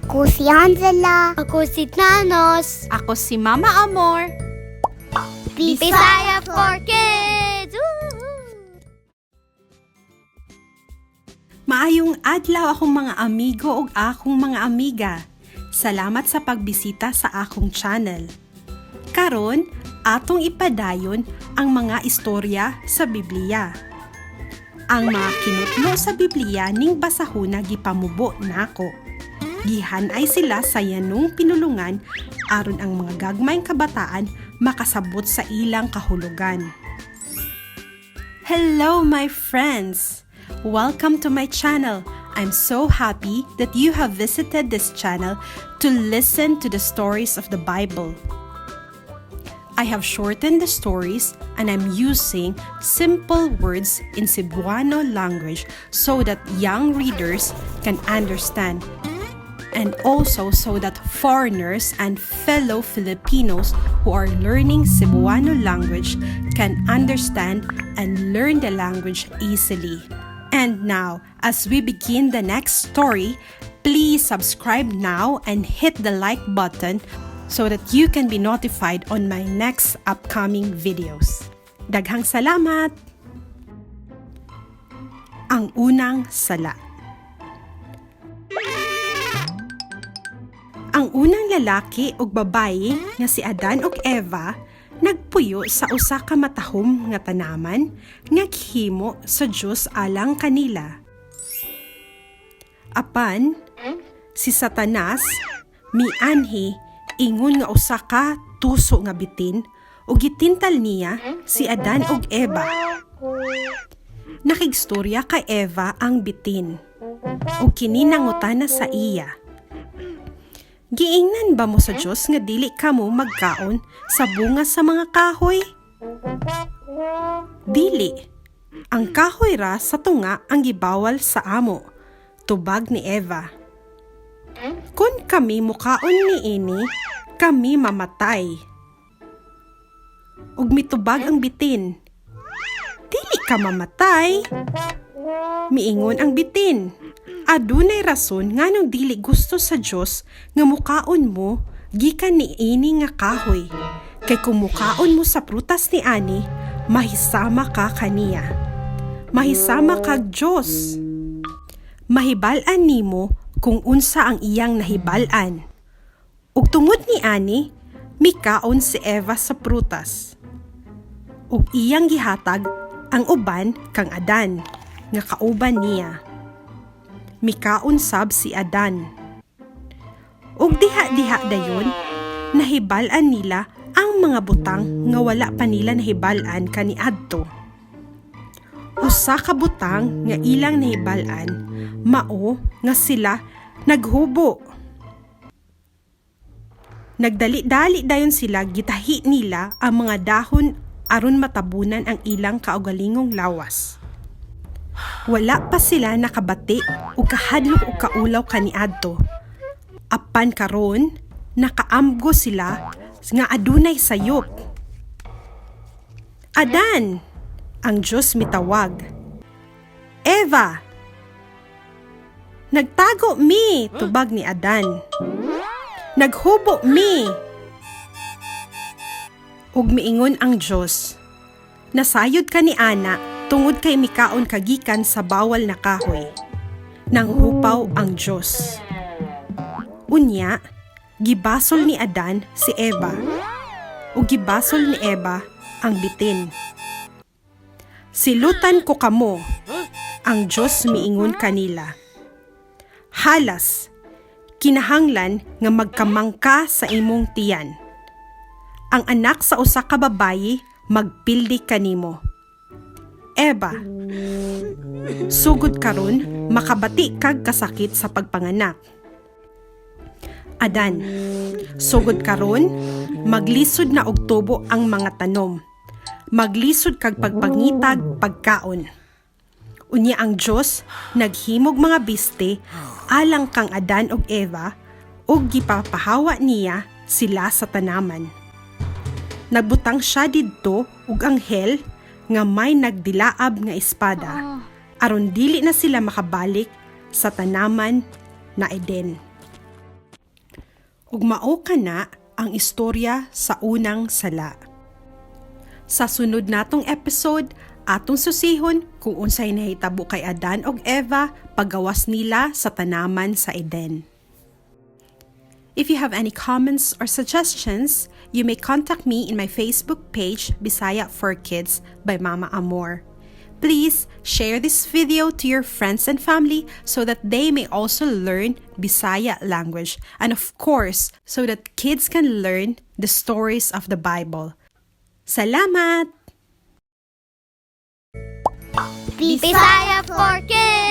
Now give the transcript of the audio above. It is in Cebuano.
Ako si Angela. Ako si Thanos. Ako si Mama Amor. Bisaya for Kids! Woo! Maayong adlaw akong mga amigo ug akong mga amiga. Salamat sa pagbisita sa akong channel. Karon, atong ipadayon ang mga istorya sa Biblia. Ang mga kinutlo sa Biblia ning basahuna gipamubo nako. Gihan-ay sila sa yanong pinulungan aron ang mga gagmayng kabataan makasabot sa ilang kahulugan. Hello, my friends! Welcome to my channel. I'm so happy that you have visited this channel to listen to the stories of the Bible. I have shortened the stories and I'm using simple words in Cebuano language so that young readers can understand and also so that foreigners and fellow Filipinos who are learning Cebuano language can understand and learn the language easily. And now, as we begin the next story, please subscribe now and hit the like button so that you can be notified on my next upcoming videos. Daghang salamat! Ang unang sala. Ang unang lalaki ug babayi nga si Adan ug Eva nagpuyo sa usa ka matahom nga tanaman nga gihimo sa Dios alang kanila. Apan si Satanas mianhi ingon nga usa ka tuso nga bitin ug gitintal niya si Adan ug Eva. Nakigstorya kay Eva ang bitin ug kini nangutana sa iya. Giingnan ba mo sa Dios nga dili kamo magkaon sa bunga sa mga kahoy? Dili. Ang kahoy ra sa tunga ang gibawal sa amo, tubag ni Eva. Kung kami mukaon niini, kami mamatay. Ug mitubag ang bitin. Dili ka mamatay. Miingon ang bitin. Adunay rason nganong dili gusto sa Dios nga mukaon mo gikan niini nga kahoy. Kay kung mukaon mo sa prutas ni ani, mahisama ka kaniya. Mahisama kag Dios. Mahibal-an nimo kung unsa ang iyang nahibal-an. Ug tungod ni ani, mikaon si Eva sa prutas. Ug iyang gihatag ang uban kang Adan nga kauban niya. Mikaon sab si Adan. Ug diha-diha dayon, nahibal-an nila ang mga butang nga wala pa nila nahibal-an kaniadto. Usa ka butang nga ilang nahibal-an mao nga sila naghubo. Nagdali-dali dayon sila, gitahi nila ang mga dahon aron matabunan ang ilang kaugalingong lawas. Wala pa sila nakabati o kahadlok o kaulaw kaniadto. Apan karon, nakaamgo sila nga adunay sayop. "Adan!" Ang Diyos mitawag. "Eva!" "Nagtago mi," tubag ni Adan. "Naghubo mi." Ug miingon ang Dios, "Nasayod ka ni ana tungod kay mikaon ka gikan sa bawal na kahoy." Nanghupaw ang Dios. Unya, gibasol ni Adan si Eva. Ug gibasol ni Eva ang bitin. "Silutan ko kamo," ang Dios miingon kanila. "Halas, kinahanglan nga magkamangka sa imong tiyan. Ang anak sa usa ka babayi magpildi kanimo. Eva, sugod karon makabati kag kasakit sa pagpanganak. Adan, sugod karon maglisod na og tubo ang mga tanom. Maglisod kag pagpangitag pagkaon." Unya ang Dios naghimog mga biste alang kang Adan ug Eva ug gipapahawa niya sila sa tanaman. Nagbutang siya didto og anghel nga may nagdilaab nga espada aron dili na sila makabalik sa tanaman na Eden. Ug mao kana ang istorya sa unang sala. Sa sunod natong episode, atong susihon kung unsay nahitabo kay Adan ug Eva paggawas nila sa tanaman sa Eden. If you have any comments or suggestions, you may contact me in my Facebook page, Bisaya for Kids by Mama Amor. Please share this video to your friends and family so that they may also learn Bisaya language and, of course, so that kids can learn the stories of the Bible. Salamat! Bisaya for Kids!